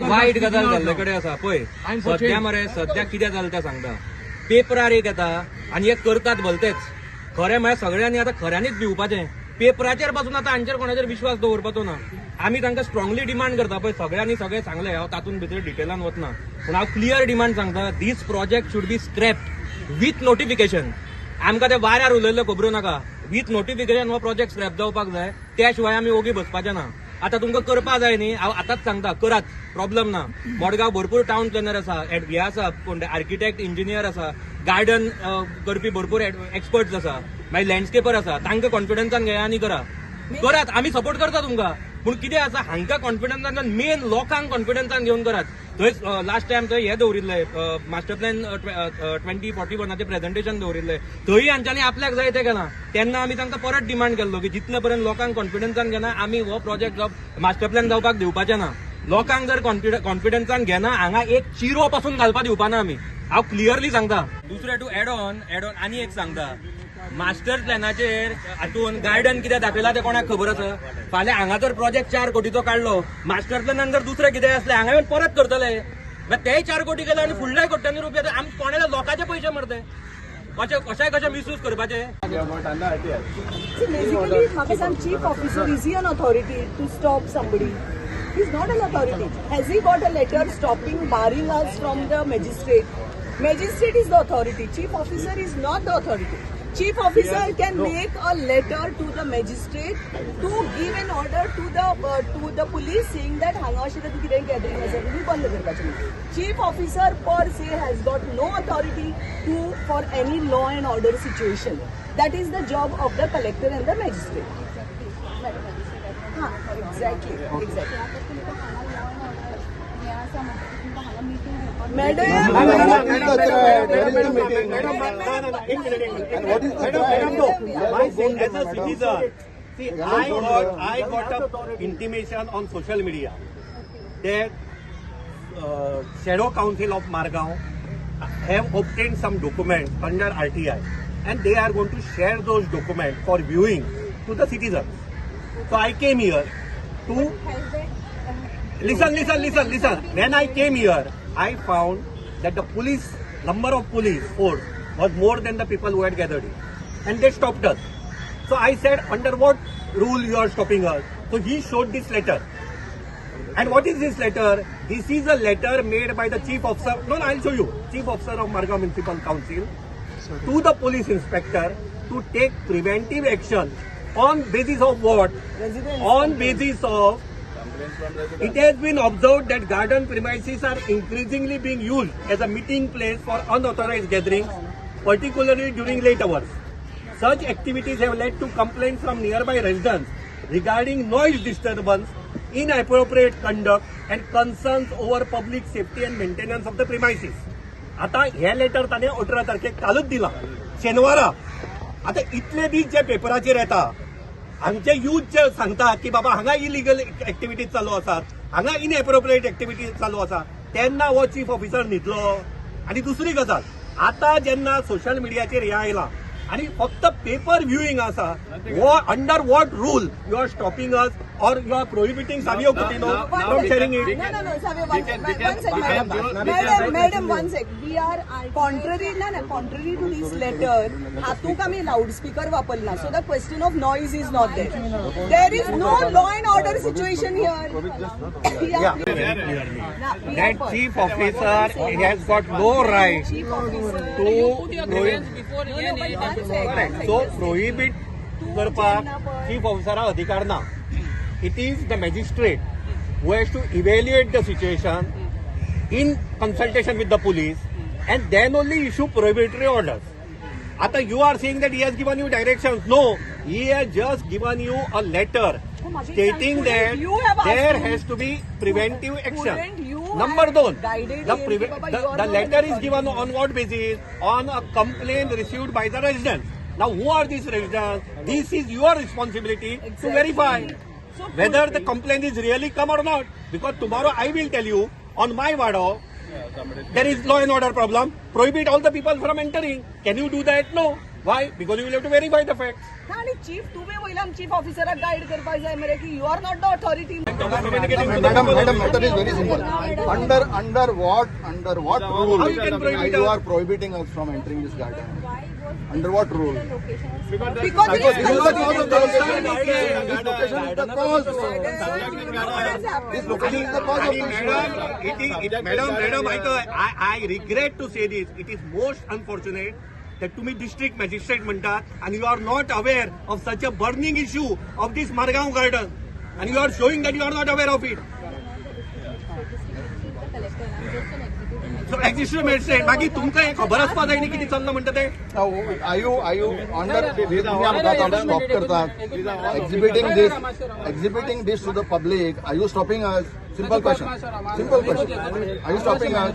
वायट गजाल जाल्ले कडेन आसा पळय. I'm for सद्या change. मरे, सद्या कितें जालें तें सांगता. पेपरार एक येता आनी हे करतात भलतेच. खरें म्हळ्यार सगळ्यांनी आतां खऱ्यांनीच भिवपाचें. पेपराचेर पासून आतां हांचेर कोणाचेर विश्वास दवरपाचो ना. आमी तांकां स्ट्रॉंगली डिमांड करता. पळय, सगळ्यांनी सगळें सांगलें, हांव तातूंत भितर डिटेलान वतना, पूण हांव क्लियर डिमांड सांगता, this project should be scrapped with notification. आमकां ते वाऱ्यार उलयल्ले खबरो नाका. विथ नोटिफिकेशन हो प्रोजेक्ट स्क्रॅप जावपाक जाय. त्या शिवाय आमी ओगी बसपाचे ना. आतां तुमकां करपा जाय न्ही, हांव आतांच सांगता, करात, प्रॉब्लम ना. मडगांव भरपूर टावन प्लॅनर आसा, हे आसा कोण ते, आर्किटेक्ट, इंजिनियर आसा, गार्डन करपी भरपूर एक्सपर्ट्स आसा, मागीर लँडस्केपर आसा. तांकां कॉन्फिडन्सान घेया आनी करा. करात, आमी सपोर्ट करता तुमकां. पूण कितें आसा, हांकां कॉन्फिडन्सान, मेन लोकांक कॉन्फिडन्सान घेवन करात. थंय लास्ट टायम थंय हे दवरिल्ले, मास्टर प्लॅन 2041चें प्रेझेंटेशन दवरिल्लें. थंय हांच्यांनी आपल्याक जाय तें केलां. तेन्ना आमी तांकां परत डिमांड केल्लो की जितले पर्यंत लोकांक कॉन्फिडन्सान घेना, आमी हो प्रोजेक्ट मास्टर प्लॅन जावपाक दिवपाचे ना. लोकांक जर कॉन्फिडन्सान घेना, हांगा एक चिरो पासून घालपा दिवपा ना आमी. हांव क्लियरली सांगता. दुसरें, to add on आनी एक सांगता, मास्टर प्लॅनाचेर हातून गार्डन कितें दाखयला तें कोणाक खबर आसा? फाल्यां हांगा जर प्रोजेक्ट 4 कोटीचो काडलो, मास्टर प्लॅनान जर दुसरें कितें आसलें, हांगा येवन परत करतले. मागीर तेय 4 कोटी गेले आनी फुडल्याय कोट्यांनी रुपया. आमी कोणाल्या लोकांचे पयशे मरते कशे कशाय कशे मिसयूज करपाचे. See, basically, म्हाका सांग, chief officer, is he an authority to stop somebody? He's not an authority. Has he got a letter stopping, barring us from the magistrate? Magistrate is the authority. Chief officer is not the authority. Chief officer can make a letter to the magistrate to give an order to the police saying that हांगा अशें तूं कितें gathering आसा, तुमी बंद करपाचें. Chief officer per se has got no authority to for any law and order situation. That is the job of the collector and the magistrate. हा, exactly. Madam. Where is the meeting? And what is the Madam, no. threat? My saying as a citizen, see, I got a intimation on social media that Shadow Council of Margao have obtained some documents under RTI and they are going to share those documents for viewing to the citizens. So I came here to listen, listen, listen, listen. When I came here, I found that the police, number of police force was more than the people who had gathered here. And they stopped us. So I said, "Under what rule you are stopping us?" So he showed this letter. And what is this letter? This is a letter made by the chief officer. No, I'll show you. Chief officer of Margao Municipal Council to the police inspector to take preventive action on basis of what? Residents. On basis of it has been observed that garden premises are increasingly being used as a meeting place for unauthorized gatherings, particularly during late hours. Such activities have led to complaints from nearby residents regarding noise disturbance, inappropriate conduct, and concerns over public safety and maintenance of the premises. आता हे letter ताणें 18 तारखेक कालच दिलां, शेनवारा. आता इतले दीस जे पेपराचेर येता, हांगचे यूथ जे सांगतात की बाबा हांगा इलिगल एक्टिविटीज चालू आसात, हांगा इनएप्रोप्रिएट एक्टिविटीज चालू आसा, तेन्ना हो चीफ ऑफिसर न्हिदलो. आनी दुसरी गजाल, आता जेन्ना सोशल मिडियाचेर हें आयलां आनी फक्त पेपर व्ह्युईंग आसा, हो under what rule you are stopping us or you are prohibiting Savio Coutinho from sharing it? No, Savio, one sec, one sec, madam. Madam, madam, one sec. We are contrary, no, contrary to this letter, हातूंक आमी loudspeaker वापरला. So the question of noise is not there. There is no law and order situation here. Yeah. Nah, we are That for- chief officer has got no right Chief officer. to No, no, but one sec, one sec. So prohibit करपाक chief ऑफिसराक अधिकार ना. It is the magistrate who has to evaluate the situation in consultation with the police and then only issue prohibitory orders. आता you are saying that he has given you direction. No, he has just given you a letter stating that You have asked there him. Has to be preventive action. Couldn't you Number have दोन, guided the him की बाबा you are the not letter an is given on what basis? On a complaint received by the residents. Now, who are these residents? This is your responsibility to verify So whether the complaint is really come or not. Because tomorrow I will tell you, on my वाडो, there is law and order problem. Prohibit all the people from entering. Can you do that? No. Why? Because you will have to verify the facts. ना, आणि chief तुवें वयल्यान chief ऑफिसराक guide करपाक जाय मरे की you are not the authority. Madam, madam, matter is very simple. Under what rule How you can prohibit you us? are prohibiting us from entering this garden? Under what rule? Because Because this is the cause of the location. This location is the cause. This location is the cause of आणि the issue. Madam, it is madam, madam, I regret to say this, it is most unfortunate that तुम्ही district magistrate म्हणतात आणि you are not aware of such a burning issue of this Margao garden आणि you are showing that you are not aware of it. So executive magistrate, मागीर तुमकां हें खबर आसपा जाय न्ही कितें चल्लां म्हणटा तें. Now, are you under, तुम्ही आमकां आतां स्टॉप करतात exhibiting this to the public? Are you stopping us? Simple question, simple question, are you stopping us?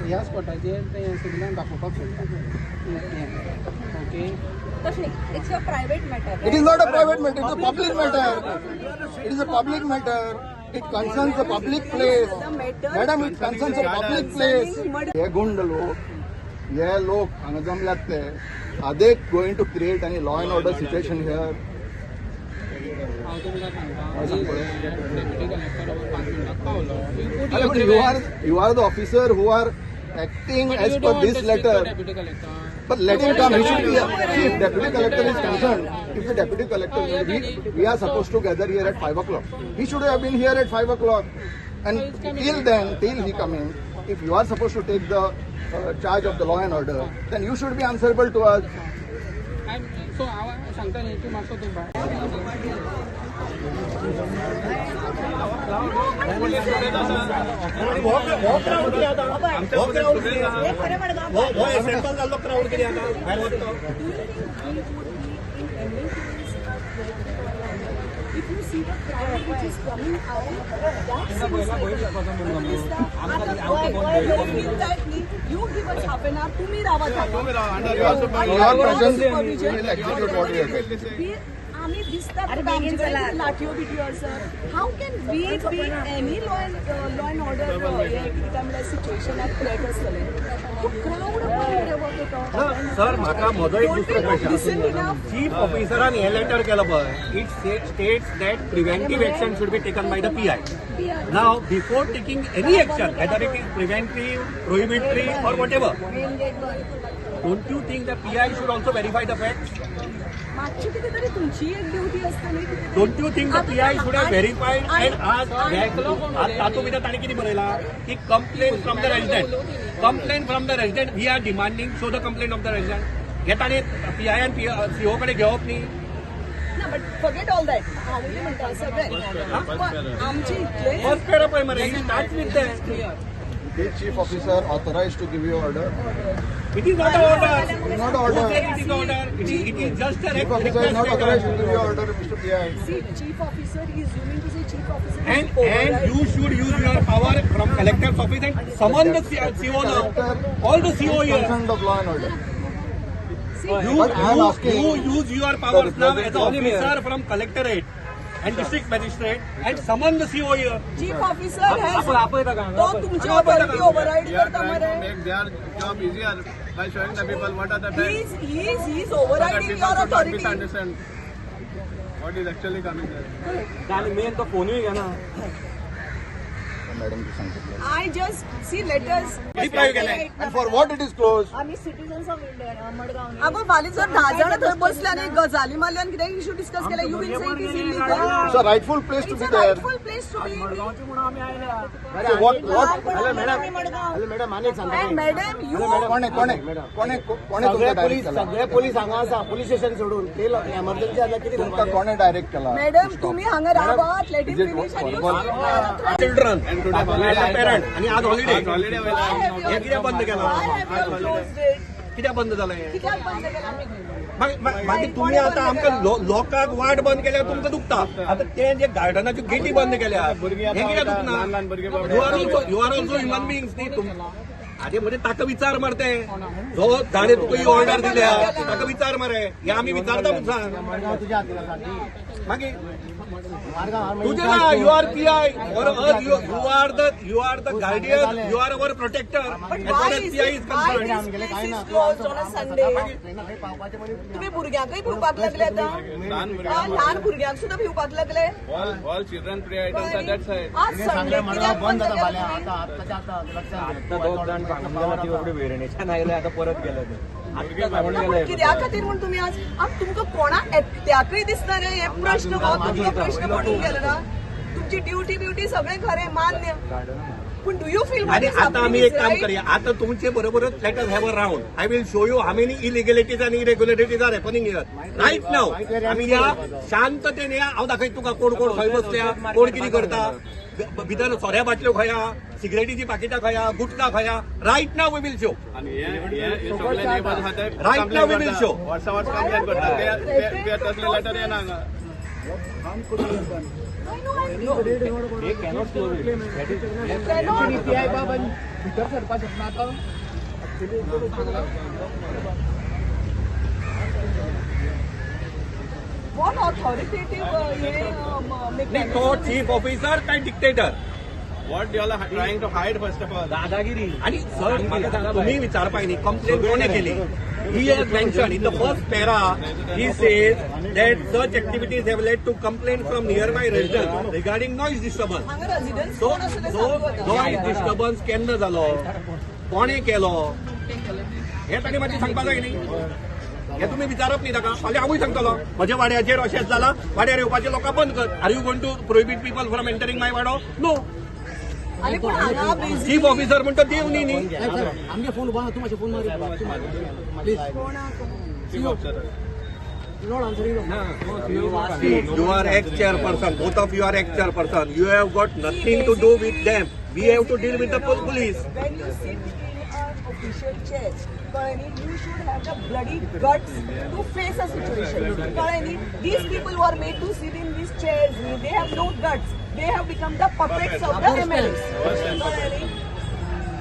ह्या स्पॉटाचेर ते सगळ्यांक दाखोवपाक सोदता ओके. तशें न्ही, it's your private matter. It is not a private matter, it's a public matter. It is a public matter. It concerns a public place. Madam, it concerns a public place. हे गुंड लोक, हे लोक हांगा जमल्यात ते, are they going to create any law and order situation here? हांव तुमकां सांगता, डेप्युटी कलेक्टर पांच मिनटां पावलो. अरे, but you are the officer who are acting as per this letter. Deputy collector. But let him come. He should be here. See, if deputy collector is concerned, if the deputy collector, we are supposed to gather here at 5 o'clock. He should have been here at 5 o'clock. And till then, till he come in, if you are supposed to take the charge of the law and order, then you should be answerable to us. So हांव सांगता न्ही, तूं मातसो तूं भायर. हो crowd कितें आतां, हो क्राऊड कितें आतां, हो एसेंबल जाल्लो क्राऊड कितें आतां भायर वता तो. If you see the crowd which is coming out, that seems like आता feel that न्ही, you give us half an hour, तुम्ही रावा थांबा. Your presence will execute what we have said. आम्ही दिसतात तुका आमचे कडेन लाठयो बिटयो आसा. How can we be any law and order हें कितें काय म्हणल्यार सिच्युएशनाक थ्रेट आसतलें तो क्रावड मरे. सर, म्हाका म्हजो एक दुसरो क्वेश्चन. Listen enough. चीफ ऑफिसरान हे लेटर केलं पळय, it states that preventive action should be taken by the PI. Now, before taking any action, whether it is preventive, prohibitory or whatever, don't you think the PI should also verify the facts? मातशी कितें तरी तुमची एक duty आसतली कितें. Don't you think the PI should have verified? And आज आज तातूंत भितर ताणें कितें बरयलां की complaint from the resident, complaint from the resident, we are demanding show the complaint of the resident. हे ताणें पीआयन सीओ कडेन घेवप न्ही. ना, but forget all that. हांवूय म्हणटा सगळें पण आमचे इतले फर्स्ट पॅरा पळय मरे, start with that. The chief officer authorized to give you order. It is not order. It is not order. It is order. It is just a Chief officer is not authorized to give you order, Mr. PI. See, chief officer is, you mean to say chief officer is And you should use your power from collector's office and summon the CO now. All the CO here. Concerned of law and order. You, But I am you, asking- you use your powers now as an representative- officer from collectorate and district magistrate and summon the CO here. Chief officer has आपण आपयता का तो तुमची authority override करता मरे. Make their job easier by showing the people what are the he facts. Is he is he is So that overriding people your should not authority. misunderstand what is actually coming there. आनी main तो फोनूय घेना. Madam, सांगितलं. I just see letters. Reply केलें. And for what it is closed? आमी citizens of India, Madgaon. अगो फाल्यां जर 10 जाणां थंय बसले आनी गजाली मारले आनी कितें इशू डिस्कस केले, you will say it is illegal. It's a rightful place to it's be a there. Rightful place to be. So what, what, madam, आनी एक सांगता. अँड मॅडम, you कोणे कोणे कोणे कोणे सगळे तुमकां पोलीस डायरेक्ट केला? सगळे पोलीस हांगा आसा, पुलीस स्टेशन सोडून. ते एमर्जन्सी जाल्यार कितें तुमकां करपाचें? कोणे डायरेक्ट केला? मॅडम, तुम्ही हांगा रावात, let Is him it finish and you formal? Children And today as a holiday. Parent आणि आज हॉलिडे. Holiday वयला. हे कित्याक बंद केला? Why have you closed it? कित्याक बंद जालें? कित्याक बंद केला? मागीर तुम्ही आतां आमकां लोकांक वाट बंद केल्यार तुमकां दुखता. आतां ते जे गार्डनाच्यो गेटी बंद केल्या, भुरगीं हें कित्याक आतां दुखना? ल्हान ल्हान भुरगीं. You are also human beings न्ही. तुम आरे म्हणजे ताका विचार मरे, जो जाणें तुका ही ऑर्डर दिल्या ताका विचार मरे. हे आमी विचारता म्हूण सांग. मडगांव तुज्या हातीन आसा न्ही. मागीर तुझे ना, you are PI for us, you are the guardian, you are our protector But as why far as is PI it, is why concerned. this place is closed on a Sunday? तुम्ही भुरग्यांकय भिवपाक लागले आतां. हा, ल्हान भुरग्यांक सुद्दां भिवपाक लागले. All children play items are that side. आज Sunday, कित्याक बंद केलं तुम्ही? आता दोग जाण सांगून गेला, ती बाबडी वेरणेच्यान आयले, आतां परत गेले ते. आत्तां सांगून ना, गेले. पूण कित्या खातीर म्हूण तुमी आज तुमकां कोणा एकट्याकय दिसना रे हे प्रश्न? हो तुमकां प्रश्न पडून गेलो ना? तुमची ड्युटी ब्युटी सगळें खरें, मान्य, पूण do you feel आणि आता आम्ही एक काम करूया, आता तुमचे बरोबरच let us have a round. I will show you how many illegalities and irregularities are happening here right now. आम्ही या शांततेने या, हांव दाखयत तुका कोण कोण खंय बसल्या, कोण कितें करता, भितर सोऱ्या बाटल्यो खया, सिगरेटीची पाकिटां खया, gutkha खया. Right now we will show. आणि हे हे हे सगळे नेबर्स आहा ते Right now we will show. वर्सा वर्स कंप्लेन करता, ते ते- ते तसले लेटर येना हांगा. They cannot close it. That is- भितर सरपाक शकना आतां. What authoritative हे नाही, तो चीफ ऑफिसर काय dictator? What you are trying to hide, first of all? दादागिरी. आणि सर, म्हाका सांगा, तुम्ही विचारपाय न्ही, कंप्लेन कोणे केली? He has mention in the first para, he says that such activities have led to complaint from nearby resident regarding noise disturbance. हांगा residence so कोण आसा ते सो सांगू आतां. नॉयज डिस्टर्बन्स केन्ना जालो, कोणे केलो, हे ताणें मातशें सांगपाक जाय न्ही. हे तुमी विचारप न्ही ताका. फाल्यां हांवूय सांगतलो, म्हज्या वाड्याचेर अशेंच जाला, वाड्यार येवपाचे लोकांक बंद कर. Are you going to prohibit people from entering my वाडो? नो. आनी पूण हांगा चीफ बेसिकली ऑफिसर म्हणटा देव न्ही न्ही. आमगे फोन उबा, तूं मातशें फोन मार please. Chief officer. Not answering. See, you are ex-chairperson. Both of you are ex-chairperson. You have got nothing to do with them. We have to deal with the police. When you sit in an official chair, कळ्ळें न्ही, you should have the bloody guts to face a situation. कळ्ळें न्ही, these people who are made to sit in these chairs, न्ही, they have no guts. They have become the puppets of the MLAs. कळ्ळें न्ही?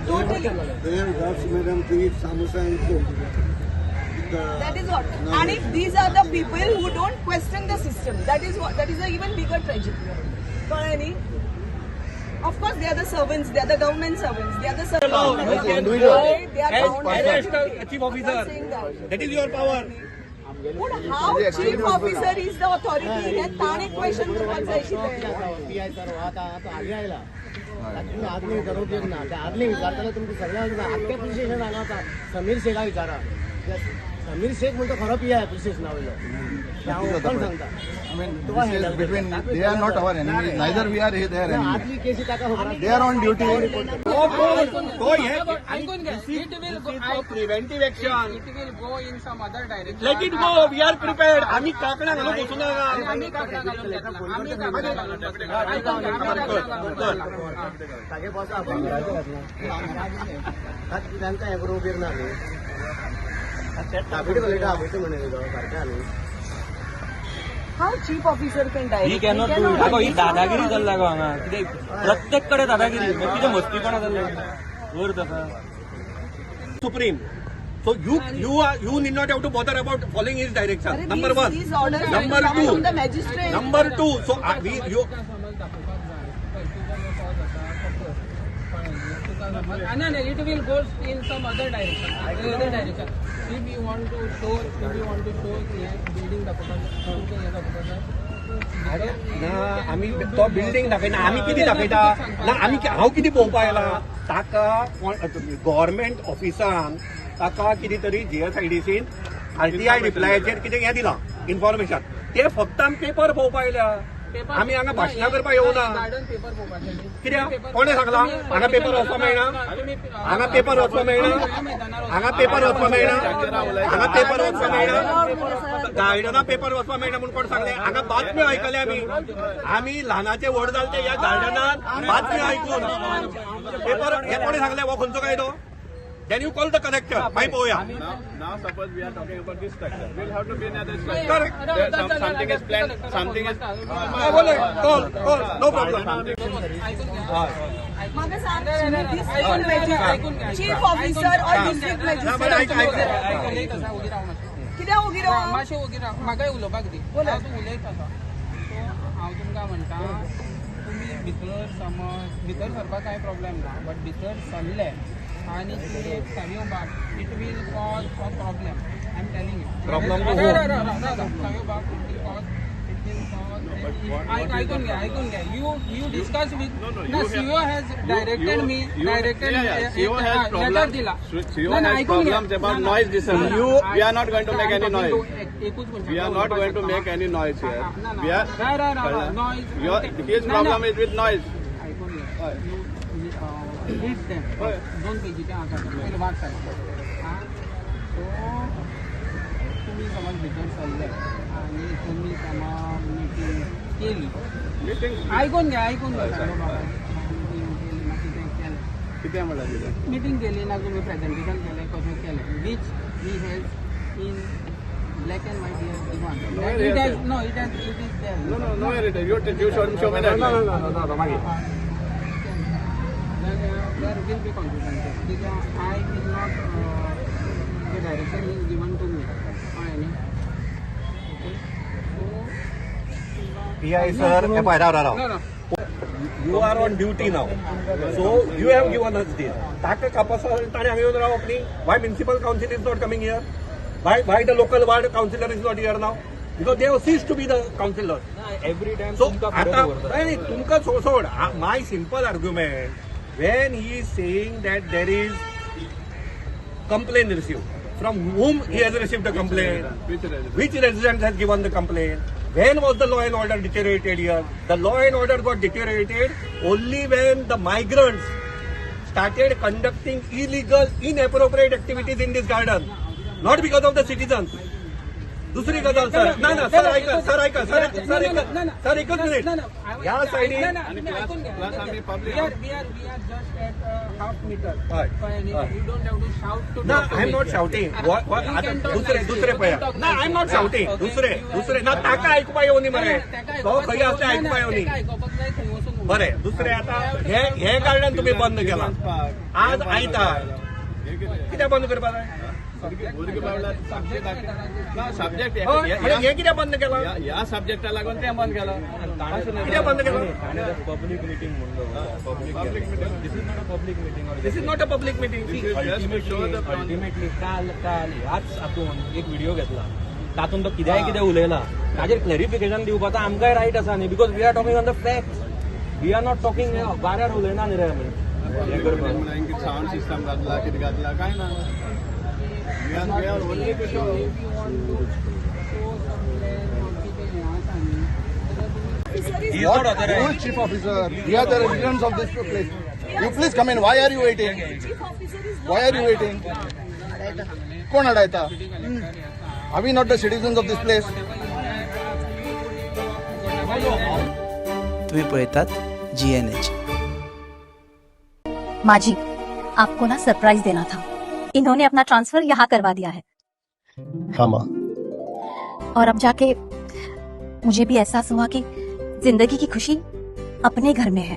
Totally. They have guts, madam, to eat samosa and coke. That is what. And if these are the people who don't question the system, that is what. That is a even bigger tragedy. कळ्ळें न्ही? Of course, they are the servants. They are the government servants. They are the servants. You can They go are as bound by arrest the the chief officer. I'm not saying that. That is your power. पूण how chief officer is the authority हे ताणें question करपाक जाय आशिल्लें. PI sir, आतां आतां हालीं आयला. तुमी आदले विचारूंक उपयोग ना. ते आदले विचारताले तुमकां सगळ्यांक. आख्खे पुलीस स्टेशन हांगा आसा. समीर शेखा विचारा. समीर शेख म्हणटा खरो पीआय पुलीस स्टेशना वयलो, ते हांव ओपन सांगता. I mean, this is between, they are not our enemy, neither we are their enemy. आदली केसी ताका खबर आसा. They are on duty. तो कोण? तो हे आयकून घे. It will go preventive action. It will go in some other direction. Let it go. We are prepared. आम्ही काकणां घालून बसूं नाका. आमी काकणां घालून घेतला, आमी काकणां घालून बसला. आयकून घे, आमी काकणां घालून बसला. तागे बसा, तांकां हें करूंक उपयोग ना न्ही. डेप्युटी कलेक्टर आपयता म्हणून सारकें न्ही. How chief officer can he direct? Cannot do. ही दादागिरी चल्ला गो हांगा. कितें प्रत्येक कडेन दादागिरी, कितें मस्तीपणा चल्ला वर ताका. Supreme. So you need not have to bother about following his direction. अरे, Number one. These orders Number come two. from the magistrate. Number two. So we you समज दाखोवपाक जाय, पळय, तुजो जो कॉज आसा तो कर. कळ्ळें न्ही? तुका समज ना ना, it will go in some other direction, other direction. If you want to show, if you want to show हें बिल्डींग दाखोवपाक, तुमचें हें दाखोवपाक जाय. ना, आमी तो बिल्डींग दाखयना. आमी कितें दाखयता ना, आमी हांव कितें पळोवपाक आयला, ताका गव्हर्मेंट ऑफिसान ताका कितें तरी जीएसआयडीसीन आरटीआय रिप्लायाचेर कितें हें दिलां इन्फॉर्मेशन, ते फक्त आमी पेपर पळोवपाक आयल्या. आमी हांगा भाशणां करपाक येवना. गार्डन पेपर पळोवपाचें न्ही. कित्याक? कोणें सांगलां हांगा पेपर वचपाक मेळना? हांगा पेपर वचपाक मेळना? हांगा पेपर वचपाक मेळना? हांगा पेपर वचपाक मेळना? गार्डना पेपर वचपाक मेळना म्हणून कोण सांगलें? हांगा बातम्यो आयकले आमी. आमी ल्हानाचे व्हड जाले ते ह्या गार्डनात बातम्यो आयकून. पेपर हे कोणें सांगलें? हो खंयचो कायदो? Then you call the collector, मागीर पळोवया. Now suppose we are talking about this structure. We'll have to be in other structure. Correct. There, something is planned, something is. Call, call, no problem. म्हाका सांग, chief officer or district बरें, आयक, आयक. Magistrate उलयत आसा, ओगी राव मातशें. कित्याक ओगी राव? मातशें ओगी राव, म्हाकाय उलोवपाक दी. हांव तूं उलयत आसा, सो हांव तुमकां तुमकां म्हणटा, तुमी भितर समज भितर सरपाक कांय प्रॉब्लेम ना, बट भितर सरले आनी तुमी एक सावयो बाब, it will cause a problem, I am telling you. Problem to whom? Savio Babu, it will cause, it will cause. आयकून घ्या, आयकून घ्या. You discuss with No, no, ना, you CO has directed me, directed Yeah, CO has letter problem. दिला. CO ना, ना, has आयकून घ्या. problems about ना, ना. noise disturbance. ना, ना, We are not going to make I am any talking noise. to एकूच मनशाक We are not उलोवपाक going to शकता. make any noise here. ना, ना. We are. Rai, Rai, Rai, Rai. Noise. Your, his ना, ना. problem is with noise. आयकून घे. You read them. हय. दोन पेजीचे आसा, पयले वाच सारकें. आं, सो तुमी समज भितर सरले आनी तुमी समज मिटींग केली. Meeting. आयकून घ्या, आयकून घ्या सांगू बाबा. मिटींग केली ना, कितें केलें, कितें म्हणल्यार कितें? मिटींग केली ना, तुमी प्रेजेंटेशन केलें, कशें केलें, which he has in black and white has given. Nowhere it he has has no, it has, it is there. No, no, nowhere it is. You show me that. There will be consequences because I will not, the direction is given to me. कळ्ळें न्ही? Okay. So PI sir, हे पळय, राव राव राव. No, no. You are on duty now, so you have given us this. ताका कापासार ताणें हांगा येवन रावप न्ही. Why municipal council is not coming here? Why the local ward councillor is not here now? Because they have ceased to be the councillor. Every time so तुमकां फुडें आता दवरता. नाही नाही, तुमकां सोड. My simple argument, when he is saying that there is complaint received, from whom he has received the complaint? Which resident? Which resident has given the complaint? When was the law and order deteriorated here? The law and order got deteriorated only when the migrants started conducting illegal, inappropriate activities in this garden, not because of the citizens. दुसरी गजाल sir, ना ना sir, ऐका sir, ऐका sir, sir एक, sir एकच minute. ह्या सायडीन plus आमी public- We are just at half meter. हय. कळ्ळें न्ही? हय. You don't have to shout to ना, talk to I am me. Not shouting. You can talk दुसरे nicely. दुसरे You पळया can talk ना, I am not nicely. Shouting. Okay. दुसरे You are- दुसरे ना, ताका आयकुपा येवनी मरे. ना, ना, ताका तो आयकुपाक खंय आसता ना, ना, आयकुपा येवनी. ताका आयकुपाक जाय थंय वचून बरें, दुसरें आतां हे हे गार्डन तुमी बंद केलां आज आयतार, हे कितें? कित्याक बंद करपा जाय? भुरगीं बावल्यार ना सब्जेक्ट. हय, हे कित्याक बंद केलां? ह्या सब्जेक्टा लागून तें बंद केलां. कित्याक बंद केलां? पब्लीक मिटींग म्हणून public Public this is not a public meeting. This is not a public meeting. This is just to show the ultimately काल काल ह्याच हातून एक व्हिडिओ घेतला, तातूंत तो कित्याय कितें उलयला, ताजेर क्लॅरिफिकेशन दिवपाचो आमकांय रायट आसा न्ही, because we are talking on the facts, we are not talking वाऱ्यार उलयना न्ही रे आमी हें करपाक. सावंड सिस्टम घातला, कितें घातला काय ना. We are only to show. If you want to show some plan or कितें हें आसा न्ही, जाल्यार तुमी Officer is He is What? not authorized. Who is chief officer? We are the residents of this place. You please come in. Why are you waiting? Chief officer is not. Why are you waiting? कोण अडायता? Are we not the citizens of this place? तुम्ही पळयतात GNH. माँ जी, आपको ना surprise देना था। इन्होंने अपना ट्रांसफर यहाँ करवा दिया है। हाँ माँ। और अब जाके मुझे भी एहसास हुआ कि जिंदगी की खुशी अपने घर में है।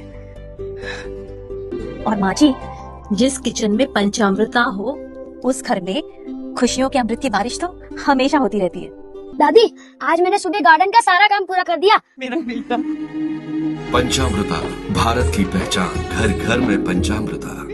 और माँ जी, जिस किचन में पंचामृता हो, उस घर में खुशियों के अमृत की बारिश तो हमेशा होती रहती है। दादी, आज मैंने सुबह गार्डन का सारा काम पूरा कर दिया। पंचामृता, भारत की पहचान, घर घर में पंचामृता।